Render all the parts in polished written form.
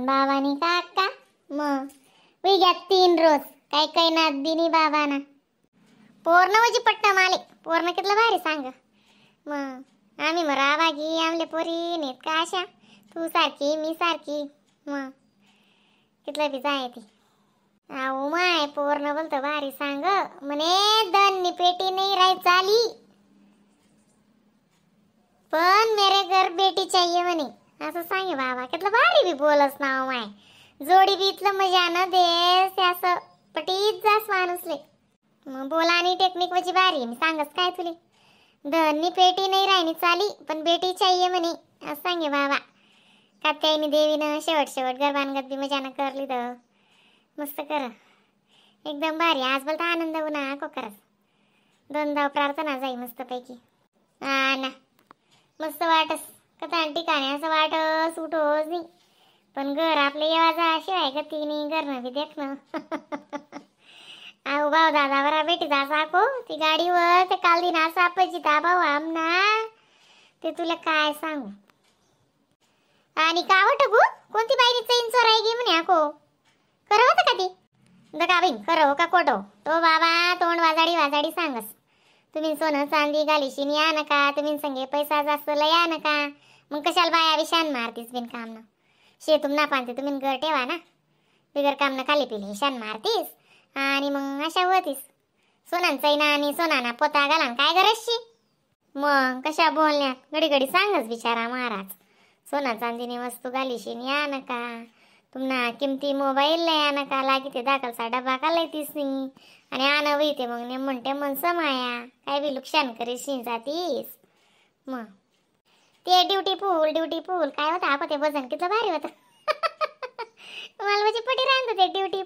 बाबानी का अक्का मग उई 3 रोज काय काय ना दिनी बाबाना पोरणं म्हणजे पट्टा माले पोरणं कितलं भारी सांग. मग आम्ही मग रावागी आमले पोरी नेत का अशा तू सारखी मी सारखी मग कितलं बी जाय ती. आऊ माय पोरणं बोलतो भारी सांग म्हणे धन्नी पेटी नाही राही चाली पण मेरे घर बेटी चाहिए म्हणे असं सांगे बाबा. कितलं भारी बी बोलस नाव माय जोडी बी इतलं मजा न देस असं पटीत जास माणूसले. मग बोला आणि टेक्निक म्हणजे भारी मी सांगस काय तुले धन्नी पेटी नाही राहिनी चाली पण बेटी चाहिए म्हणे असं सांगे बाबा. कात्यायनी देवीनं शेवट शेवट गरबानगत बी मजानं करली तर मस्त कर एकदम भारी. आज बोलता आनंद उन्हा को करस 2 धाव प्रार्थना जाई मस्तपैकी. हा ना मस्त वाटस कथा ठिकाणी असं वाटस उठोच नाही पण घर आपले येवा जा शिवाय गती नाही घरनं बी देख ना. आऊ भाऊ दादा बरा बेटी जा साको ती गाडीवर ते काल दिन असा पजिता भाऊ आमना ते तुला काय सांगू. आणि का वाटत गो कोणती बाईनी चैन चोराय गे म्हणे आको खरं होतं का ती दका बाई खरं हो का खोटं तो बाबा तोंड वाजाडी वाजाडी सांगस तुम्ही सोनं चांदी घालीशीन या नका तुम्ही संगे पैसा जास्त लया नका मग कशाला बाया विशान मारतीस बिन कामनं शे तुम ना पानते तुम्ही घर ठेवा ना बिगर कामनं खाली पिली शान मारतीस आणि मग अशा होतीस सोनान चैना आणि सोनाना पोता घाला काय गरजशी मग कशा बोलण्यात घडी घडी सांगच बिचारा महाराज सोना चांदीने वस्तू घालीशीन या नका तुम्हाला किमती मोबाईल लय नका लागी ते दाखलचा डबा का लयतीस नाही आणि आणवी ते मग नेमन टेमन समाया काय बी नुकसान करीशीन जातीस. मग ते ड्युटी फुल काय होतं आपण ते वजन कितलं भारी होतं मला म्हणजे पटी राहतं ते ड्युटी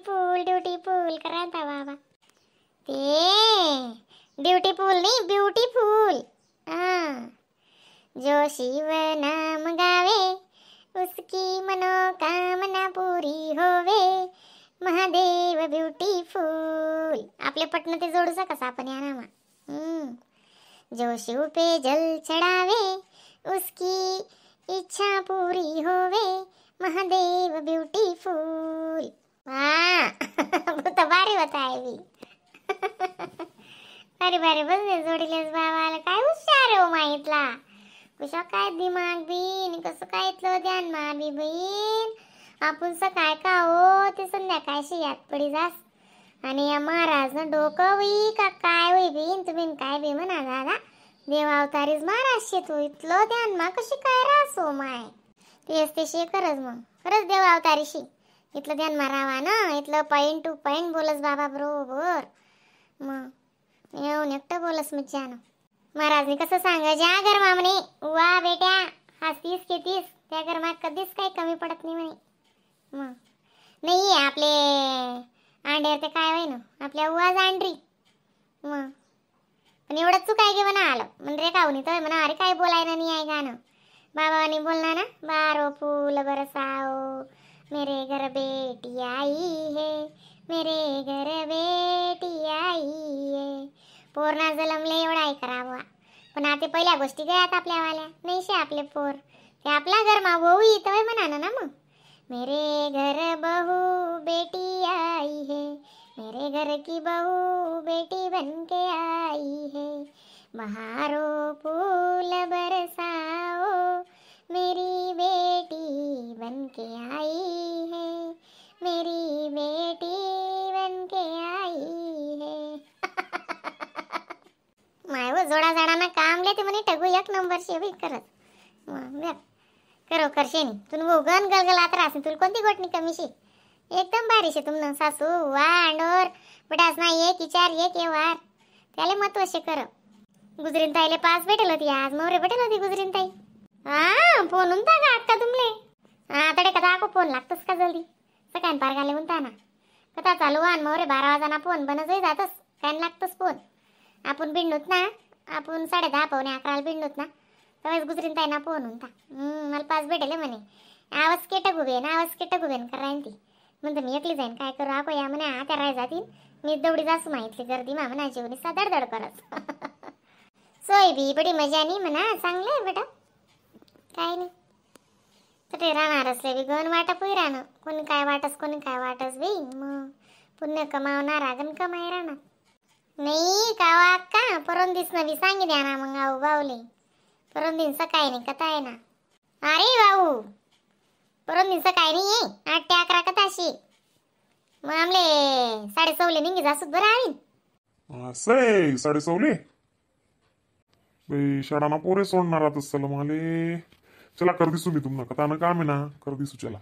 फुल करायता बाबा ते ड्युटी फुल नाही ब्युटीफुल. हां जो शिव नाम गावे उसकी मनोकामना पुरी होवे महादेव ब्युटीफुल. आपले पटन ते जोडू शकस आपण या नामा. जो शिव पे जल चढ़ावे उसकी इच्छा पूरी होवे महादेव ब्युटीफुल. वा बहुत भारी होता आहे बी भारी भारी बसले जोडीलेस बाबाला काय हुशार हो माहितला कशा काय दिमाग बीन कसं काय इतलं ध्यान मा बी बहीण आपण सकाळ का हो ते संध्याकाळ शियात पडी जास आणि या महाराज डोकं होई का काय होई बीन तुम्ही काय बी म्हणा दादा देव अवतारीच महाराज शे तू इतलं ध्यान मा कशी काय रासो माय तेच ते शे खरंच मग खरंच देव अवतारी शी इतलं ध्यान मारावा ना इतलं point two point बोलस बाबा बरोबर मग येऊन एकटं बोलस मज्जानं. महाराजने कसं सांग ज्या घरमा म्हणे वा बेट्या हसतीस केतीस त्या घरमा कधीच काही कमी पडत नाही म्हणे. मग नाही आपले अंड्यावर ते काय होय ना आपल्या उवाज अंडरी मग पण एवढं चुकाय गे म्हणा आलं म्हणजे रे काऊनी तर म्हणा अरे काय बोलायला नाही आहे गाणं बाबाने बोलणार ना बारो फूल बरसाओ मेरे घर बेटी आई है मेरे घर बेटी आई है. पोरणा जलमले एवढा आहे करावा पण आता पहिल्या गोष्टी गयात आपल्यावाल्या नाही शे आपले पोर ते आपला घर मा भाऊ इथं म्हणा ना मग मेरे घर बहू बेटी आई है मेरे घर की बहू बेटी बनके आई है बहारो फूल बरसाओ मेरी बेटी बनके आई है मेरी बेटी बनके आई है. माय वो जोडा जाडाना काम ले ते म्हणे टगू एक नंबर शे बी करत मग करो करशे नी तुन गण गलगलात राहस तुला कोणती गोटणी कमी शे एकदम भारी शे तुमनं सासू वा अंडोर बटास ना एक विचार एक व्यवहार त्याले महत्व शे कर. गुजरीन ताईले पास भेटेल होती आज मोरे भेटेल होती गुजरीन ताई. हा फोन उमता का अक्का तुमले हा तडे कदा आको फोन लागतोस का जल्दी सकाळ पार घाले म्हणता ना कथा चालू आण मोरे 12 वाजना फोन बनच जातस काय लागतोस फोन. आपण बिंडूत ना आपण 10:30 10:45 बिंडूत ना तेव्हाच गुजरीन ताई ना फोन होता मला पास भेटेल म्हणे आवाज केटक उभे ना आवाज केटक उभे करायन ती म्हणतो मी एकली जाईन काय करू आको या म्हणे आता राय जातील मी दौडी जासू माहितली गर्दी मा म्हणा जेवणी सा धडधड करत सोय बी बडी मजा नाही म्हणा चांगलं आहे बेटा काय नाही. तर ते राहणार असले बी गण वाटा पुई राहणं कोणी काय वाटस कोणी काय वाटस बी मग पुण्य कमावणार गण कमाई राहणार नाही का अक्का परम दिस बी सांगी द्या ना मग आऊ बाऊले परम दिन सकाळी नाही कथा आहे ना. अरे भाऊ परम दिन सकाळी नाही ये 8 ते 11 कथाशी मग आमले 6:30 निघी जासूत बरं आवीन. असं आहे 6:30 बाई शाळाना पोरे सोडणार आता चला माले चला कर दिसू मी तुम्हाला कथा काम आहे ना कर दिसू चला.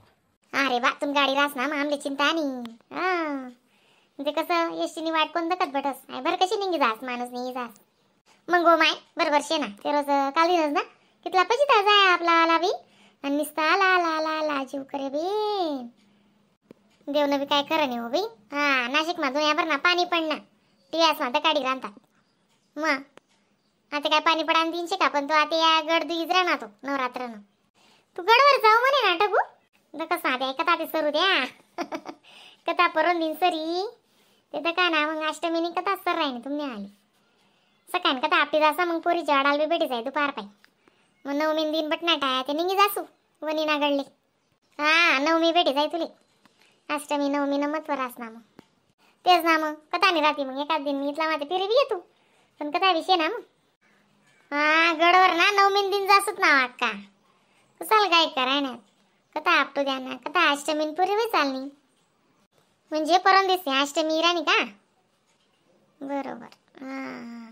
अरे बा तुम गाडी रास ना मग आमले चिंता नाही. हा म्हणजे कसं एसटीनी वाट कोण दकत बटस आहे बरं कशी निघी जास माणूस निघी जास मग गो माय बरोबर शे ना ते रोज काल दिनच ना कितला पैसे ताजा आहे आपला आला बी आणि निसता आला आला आला आला जीव करे बी देवनं बी काय खरं नाही हो बी. हा नाशिक मा दुनियाभर ना पाणी पडना टिव्यास मा काडी रांधतात मग आता काय पाणी पडा 300 का पण तो आता या गड दुईज राहणार तो नवरात्रनं तू गडवर जाऊ म्हणे ना टगू तर कसं आता कथा ते सरू द्या कथा परून दिन सरी ते तर का ना मग अष्टमीनी कथा सर राहीन तुम्ही आली सकाळी कथा आपली जासा मग पोरी जाडाल बी भेटी जाय दुपार पाय मग नवमी दिन बटनाटा ते निघी जासू वनी ना गडले. हा नवमी भेटी जाय तुले अष्टमी नवमी न महत्व रास ना मग तेच ना मग कथा नाही राहते मग एखाद दिन मी इथला माते फिरी बी येतो पण कथा विषय ना मग. हा गडवर ना नवमीन दिन जासूत ना अक्का कसाल काय करायना कथा आपटू द्या ना कथा अष्टमीन पुरी बी चालनी म्हणजे परम दिसते अष्टमी राणी का बरोबर. हा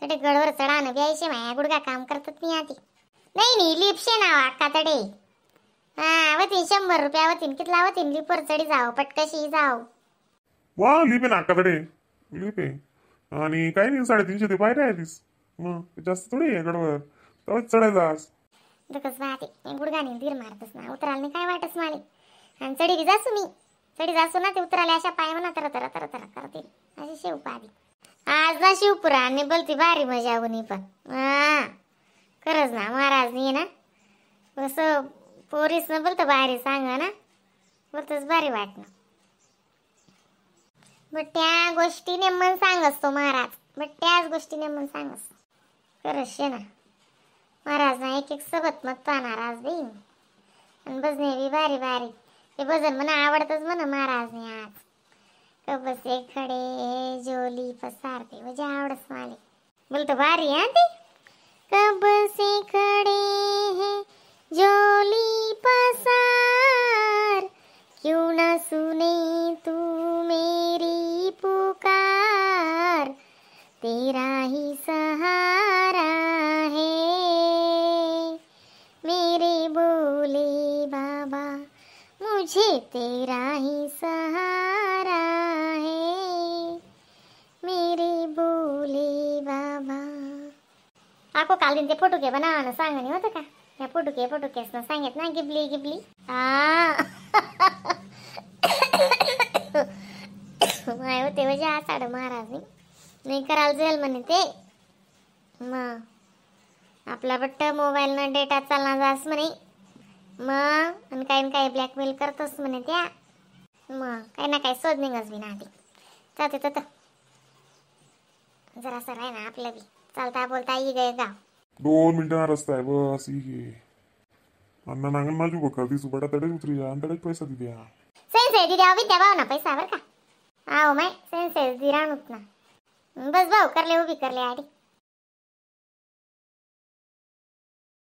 तडे गडवर चढाणं बी आयशे माया गुडगा काम करतात नाही आती नाही नाही लिपशे ना अक्का तडे. हा वतीन 100 रुपया वतीन कितला वतीन लिपवर चढी जाओ पटकशी जाओ. वा लिप आहे ना अक्का तडे लिप आहे आणि काही नाही 350 ते पायऱ्या आहे तीस मग जास्त थोडी आहे गडवर तेव्हाच चढायचास. दुखस वाहते गुडघा नाही धीर मारतस ना उतराल नाही काय वाटस माले आणि चढी बी जासू मी चढी जासू ना ते उतराले अशा पाय म्हणा तर तर तर तर करते अशी शेव पादी. आज ना शिवपुराण बोलती भारी मजा होणी पण हा खरंच ना महाराज नाही ना असं पोरीस न बोलतं भारी सांगा ना बोलतच भारी वाटणं. बट त्या गोष्टी नेमन सांगस तो महाराज बट त्याच गोष्टी नेमन सांगस खरंच शे ना महाराज ना एक एक सबत मत पाहणार आज देईन आणि भजने बी भारी भारी ते भजन म्हणा आवडतच म्हणा महाराजने आज कबसे खडे जोली पसारते म्हणजे आवडस माले बोलतो भारी हा ते कबसे खडे हे जोली पसार क्यों ना सुने तू मेरी पुकार तेरा ही सहारा है मेरे बोले बाबा मुझे तेरा ही सहारा है मेरे बोले बाबा. आको काल दिन ते फोटो के बनावं सांगणी होतं का या फोटो के फोटो केस ना सांगित ना गिबली गिबली. हा माय होते म्हणजे आसाड महाराज नाही करायला जाईल म्हणे ते मग आपला बट्ट मोबाईलनं डेटा चालना जास म्हणे मग आणि काही ना काही ब्लॅकमेल करतोस म्हणे त्या मग काही ना काही शोध निघस बी ना आधी जाते तर जरासं राही ना आपलं बी चालता बोलता ये गे गाव 2 मिनिटं रस्ता आहे बस ये अण्णा नांगण माझू बघ दिसू बडा तडेच उतरी जा आणि तडेच पैसा दिद्या सेन्स आहे दिद्या विद्या भाऊ ना पैसा बरं का. आओ my sense आहे दिराणूत ना बस भाऊ करले उभी करले आडी.